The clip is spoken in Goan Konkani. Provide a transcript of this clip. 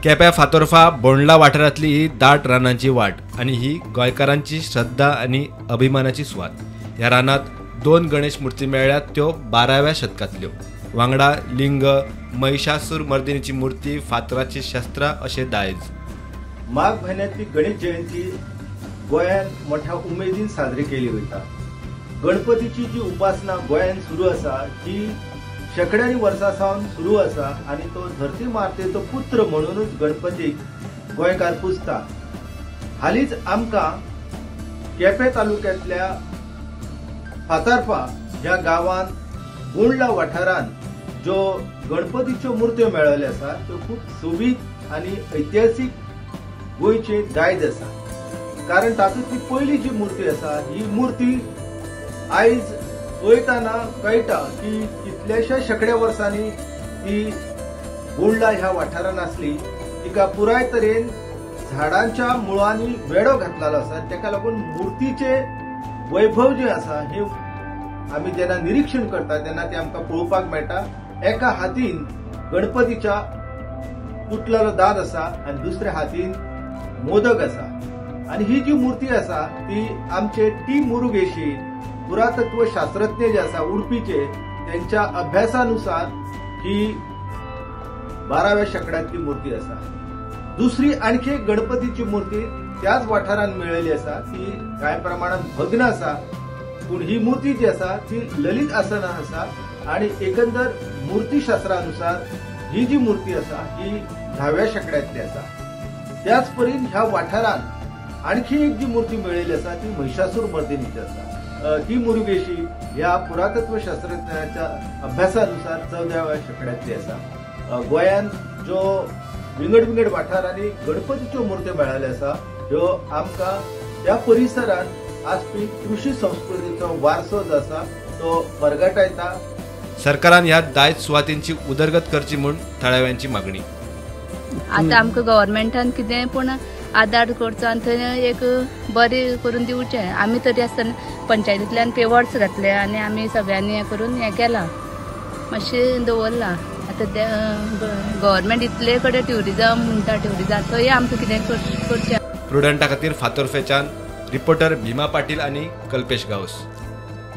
केप्या फातोर्फा बोंडला वाठारांतली ही दाट रानांची वाट आनी ही गोंयकारांची श्रद्धा आनी अभिमानाची सुवात. ह्या रानांत 2 गणेश मूर्ती मेळ्ळ्यात त्यो 12व्या शतकांतल्यो. वांगडा लिंग, महिषासूर मर्दिनीची मूर्ती, फातराची शस्त्रां अशें दायज. माघ म्हयन्यांतली गणेश जयंती गोंयांत मोठ्या उमेदीन साजरी केली वता. गणपतीची जी उपासना गोंयांत सुरू आसा ती शेंकड्यांनी वर्सां सावन सुरू आसा आनी तो धरती मातेचो पुत्र म्हणूनच गणपतीक गोंयकार पुजता. हालींच आमकां केपें तालुक्यांतल्या फातर्फा ह्या गांवांत बोंडला वाठारांत ज्यो गणपतीच्यो मुर्त्यो मेळिल्ल्यो आसा त्यो खूब सोबीत आनी ऐतिहासीक गोंयचें दायज आसा. कारण तातूंतली पयली जी मूर्ती आसा ही मूर्ती आयज पळयतना कळटा की कितल्याश्या शेंकड्या वर्सांनी ती बोंडला ह्या वाठारांत आसली. तिका पुराय तरेन झाडांच्या मुळांनी वेडो घातलेलो आसा. ताका लागून मुर्तीचे वैभव जे आसा हे आमी जेन्ना निरिक्षण करता तेन्ना ते आमकां पळोवपाक मेळटा. एका हातीन गणपतीच्या तुटलेलो दांत आसा आनी दुसऱ्या हातीन मोदक आसा. आनी ही जी मूर्ती आसा ती आमचे टी मुरुगेशी पुरातत्व शास्त्रज्ञ जे आसा उडपीचे त्यांच्या अभ्यासानुसार ही 12व्या शेंकड्यांतली मूर्ती आसा. दुसरी आणखी एक गणपतीची मूर्ती त्याच वाठारांत मेळिल्ली आसा ती कांय प्रमाणात भग्न आसा, पूण ही मूर्ती जी आसा ती ललित आसना आसा आनी एकंदर मूर्तीशास्त्रानुसार ही जी मूर्ती आसा ही 10व्या शेंकड्यांतली आसा. त्याच परीन ह्या वाठारांत आणखी एक जी मूर्ती मेळिल्ली आसा ती महिषासूर मर्दिनीची आसा. ती मुरुगेशी ह्या पुरातत्व शास्त्रज्ञाच्या अभ्यासानुसार 14व्या शेंकड्यांतली आसा. गोंयांत ज्यो विंगड विंगड वाठारांनी गणपतीच्यो मुर्त्यो मेळिल्ल्यो आसा ह्यो आमकां त्या परिसरांत आसपी कृशी संस्कृतीचो वारसो जो आसा तो परगटायता. सरकारान ह्या दायज सुवातींची उदरगत करची म्हूण थळाव्यांची मागणी. आतां आमकां गव्हर्मेंटान कितें पूण आदार करचो आनी थंय एक बरें करून दिवचें. आमी तरी आसतना पंचायतींतल्यान पेवर्स घातले आनी आमी सगळ्यांनी हें करून हें केलां, मातशें दवरलां. आतां ते गव्हर्मेंट इतले कडेन ट्युरिजम म्हणटा, ट्युरिजम थंय आमकां कितें करचें. प्रुडंटा खातीर फातोर्फेच्यान रिपोर्टर भीमा पाटील आनी कल्पेश गांवस.